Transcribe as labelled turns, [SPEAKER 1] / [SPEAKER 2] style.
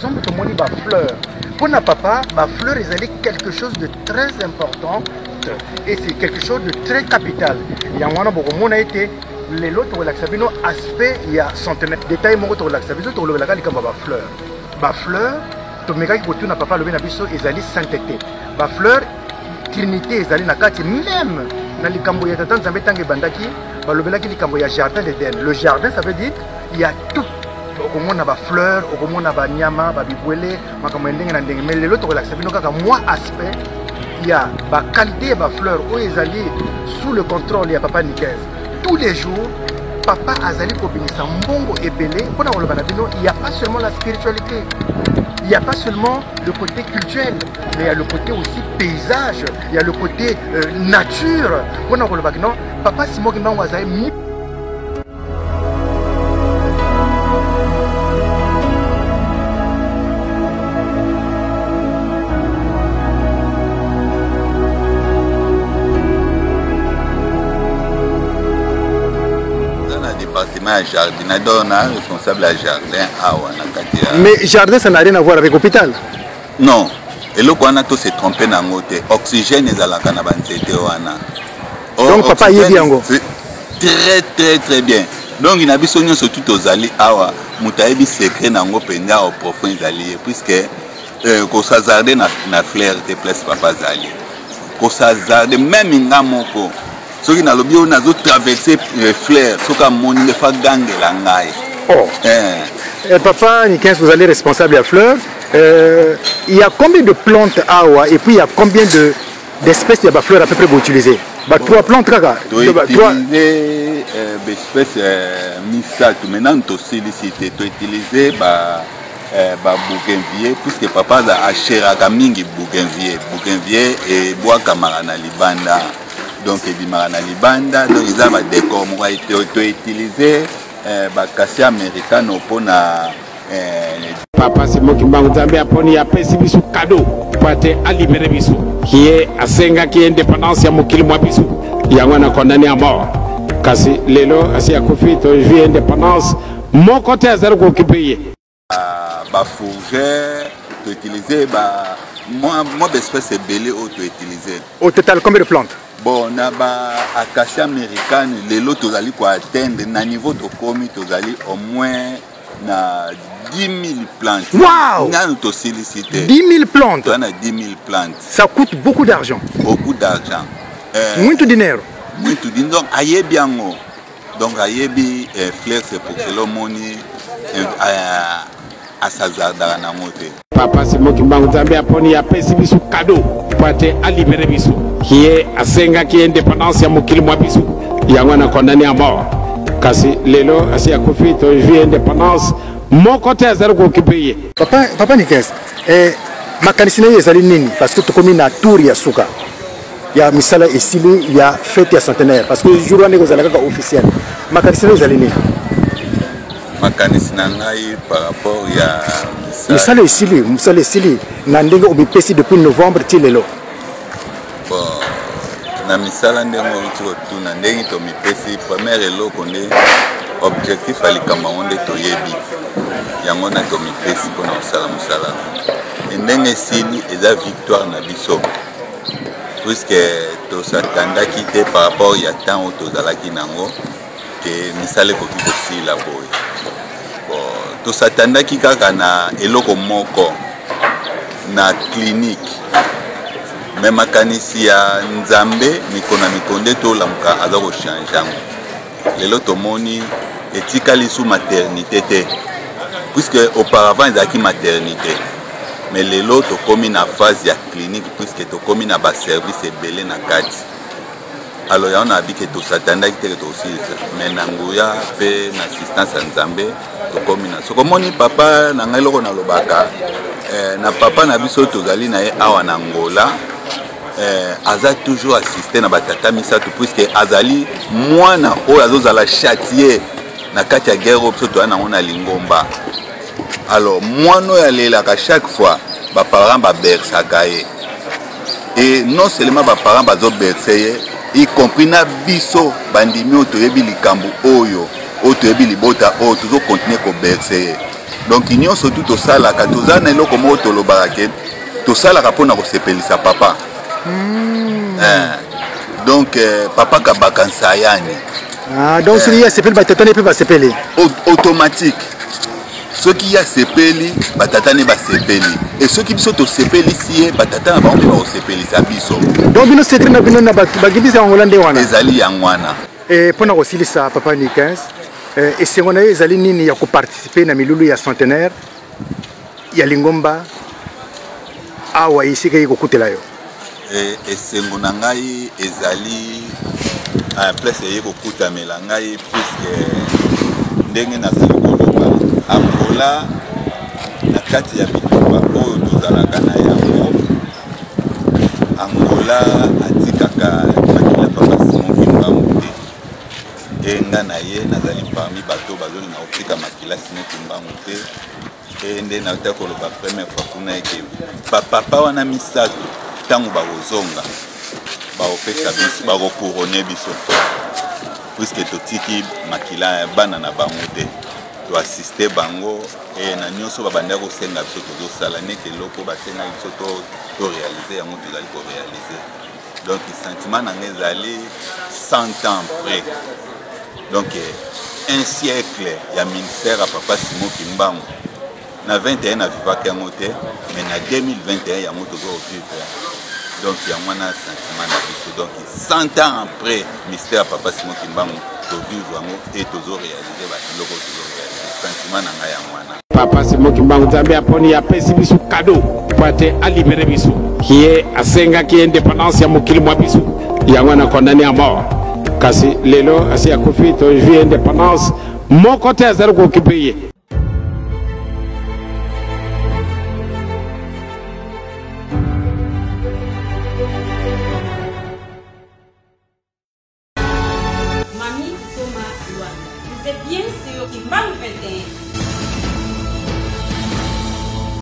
[SPEAKER 1] exemple tomoni bafleur. Mpo na papa, bafleur ezali quelque chose de très important et c'est quelque chose de très capital. Yango wana bokomona ete lelo tokolakisa bino aspect ya centenaire. Detail moko tokolakisa biso, tokolobelaka likambo ya bafleur. Bafleur tomekaki kotuna papa, alobi na biso ezali sainteté. Bafleur trinité ezali na kati. Même na likambo ya tata Nzambe, ntango ebandaki, balobelaki likambo ya jardin d'Eden. Le jardin, ça veut dire il y a tout. Okomona bafleur, okomona banyama, babibwele, makambo ya ndenge na ndenge. Mais lelo tokolakisa bino kaka mwa aspect ya baqualité ya bafleur oyo ezali sous le contrôle ya papa Nikez. Tous les jours papa azali kobimisa mbongo ebele mpona koloba na bino. Il y a pas seulement la spiritualité, il y a pas seulement le côté culturel, mais il y a le côté aussi paysage, il y a le côté nature. Mpona kolobaki non, papa Simon Kimbangu azali mi
[SPEAKER 2] Eza na département ya jardin, donc na responsable ya jardin awa na kati ya
[SPEAKER 1] Mais jardin, ça n'a rien à voir avec hôpital.
[SPEAKER 2] Non, eloko wana to se trompe na yango te. Oxygène ezalaka na banzete wana.
[SPEAKER 1] Oh, donc papa ayebi yango
[SPEAKER 2] très très très bien. Donc na biso nyonso tu tozali awa, moto ayebi secret na yango mpenza au profond ezali ye, puisque kos'hasarder na fleur te. Place papa azali kos'hasarder, même nga moko soki nalobi oyo nazotraverse fleur, soki amoni nde fa gangela ngai.
[SPEAKER 1] Oh.
[SPEAKER 2] Eh.
[SPEAKER 1] Eh, papa Nikens, vous allez responsable ya fleur. Il y a combien de plantes awa et puis il y a combien de d'espèces ya bafleur à peu près boutiliser? Ba trois plantes kaka?
[SPEAKER 2] Toutiliser baespèce misato. Maintenant tosilisi te. Toutiliser babougainvillier, puisque papa aza asheraka mingi bougainvillier. Bougainvillier ebwakamaka na libanda, donc ebimaka na libanda, donc eza badécor moko. Toutiliser baacacia americano mpona
[SPEAKER 3] Papa Simon Kimbangu, Nzambe aponi, apesi biso cadeau po ate alibérer biso. Ye asengaki indépendance ya mokili mwa biso, yango wana condamné à mort. Kasi lelo asi akufi, tozwi indépendance, moko te azali kooccuper ye.
[SPEAKER 2] Bafourgère, toutiliser mwa baespèce ebele oyo toutiliser.
[SPEAKER 1] Au total, combien de plantes?
[SPEAKER 2] Bon, na ba acacia américaine, lelo tozali koatteindre na niveau tokomi, tozali au moins na 10 000 plantes.
[SPEAKER 1] Wow!
[SPEAKER 2] Nanu tosilisi te.
[SPEAKER 1] 10 000 plantes?
[SPEAKER 2] Toza na 10 000 plantes.
[SPEAKER 1] Ça coûte beaucoup d'argent.
[SPEAKER 2] Beaucoup d'argent.
[SPEAKER 1] Muito dinero.
[SPEAKER 2] Muito dinero. Donc ayebi yango, donc ayebi fleur. C'est pour cela omoni as'hasardaka nango te.
[SPEAKER 3] Papa Simon Kimbangu, Nzambe aponi, apesi biso cadeau po ate alibérer biso. Ye asengaki indépendance ya mokili mwa biso, yango wana condamné à mort. Kasi lelo asi akufi, tozwi indépendance, moko te azali kooccuper ye.
[SPEAKER 1] Papa Nikes, makanisi na ye ezali nini? Parce que tokomi na tour ya suka ya misala esili ya fête ya centenaire, parce que jour wana ekozala kaka officiel. Makanisi na ye ezali nini?
[SPEAKER 2] Makanisi na ngai par rapport ya
[SPEAKER 1] misala esili, mosala esili na ndenge omipesi depuis novembre ti lelo.
[SPEAKER 2] Bon, na misala, ndenge outi kotuna, ndenge tomipesi, première eloko nde objectif ya likambo yango nde toyebi yango na tomipesi mpona kosala mosala. E ndenge esili, eza victoire na biso, puisque tos'attendaki te par rapport ya temps oyo tozalaki nango ke misala ekoki kosila boye. Bon, tos'attendaki kaka na eloko moko na clinique, mais makanisi ya Nzambe, mikolo na mikolo nde tolamuka, aza kochanger yango. Lelo tomoni etikali su maternité te, puisque auparavant ezalaki maternité, mais lelo tokomi na phase ya clinique, puisque tokomi na baservice ebele na kati. Alors yango nayebi ke tos'attendaki te ke tokosilisa, mais na nguya mpe na assistance ya Nzambe tokomi na. Soki omoni papa na ngai, eloko nalobaka na papa na biso tozali na ye awa na Ngola, aza toujours assisté na batata misato, puisque azali mwana oyo azozala châtié na kati ya guerre oyo biso toya nango na lingomba. Alors mwana oyo alelaka chaque fois, baparent baberçaka ye, et non seulement baparent bazobercer ye, y compris na biso bandimi oyo toyebi likambo oyo, oyo toyebi libota oyo, tozocontinuer kobercer ye. Donc nyonso tu tosalaka, toza na eloko moko tolobaka ke tosalaka mpona kosepelisa papa. Donc papa Kabaka Nsayani.
[SPEAKER 1] Ah, donc soki ye asepeli, batata ne mpe basepeli.
[SPEAKER 2] Automatique, soki ye asepeli, batata ne basepeli, e soki biso tosepelisi ye, batata na bango mpe bakosepelisa biso.
[SPEAKER 1] Donc bino, secret na bino na bakibisa yangola nde wana.
[SPEAKER 2] Ezali yango wana.
[SPEAKER 1] Mpona kosilisa, papa Nikins, esengo na ye ezali nini ya koparticiper na milulu ya centenaire ya lingomba awa esika ye kokutela yo?
[SPEAKER 2] Esengo na ngai ezali place eye kokutamela ngai, puisque ndenge nazali koloba, Angola na kati ya bitumba oyo tozalaka na yango, Angola atikaka makila papa Simon Kimbangu te. E nga na ye nazali parmi bato bazolinga kotika makila Simon Kimbangu te. E nde nauta koloba première fois kuna eke bapapa wana misato, ntango bakozonga, bakopesa biso, bakocouronner biso, puisque totiki makila ya bana na bango te. Toassister bango e na nyonso babandaki kosenga biso, tozosala neti eloko basengaki biso toréaliser, yango tozali koréaliser. Donc sentiment na ngai ezali 100 ans près, donc un siècle ya ministère ya papa Simon Kimbangu. Na 21 navivaki yango te, mais na 2021 yango toza kovivre. Donc yango wana sentiment na biso. Donc 100 ans après mystère ya papa Simon Kimbangu, tovivre yango e tozoréaliser babiloko tozoréaliser. Sentiment na ngai yango wana.
[SPEAKER 3] Papa Simon Kimbangu, Nzambe aponi, apesi biso cadeau po ate alibérer biso. Ye asengaki indépendance ya mokili mwa biso, yango wana condamné à mort. Kasi lelo asi akufi, tozwi indépendance, moko te azali kooccuper ye.
[SPEAKER 4] Mami Thomas Luanda. Vous êtes bien sur Kimbangu 21.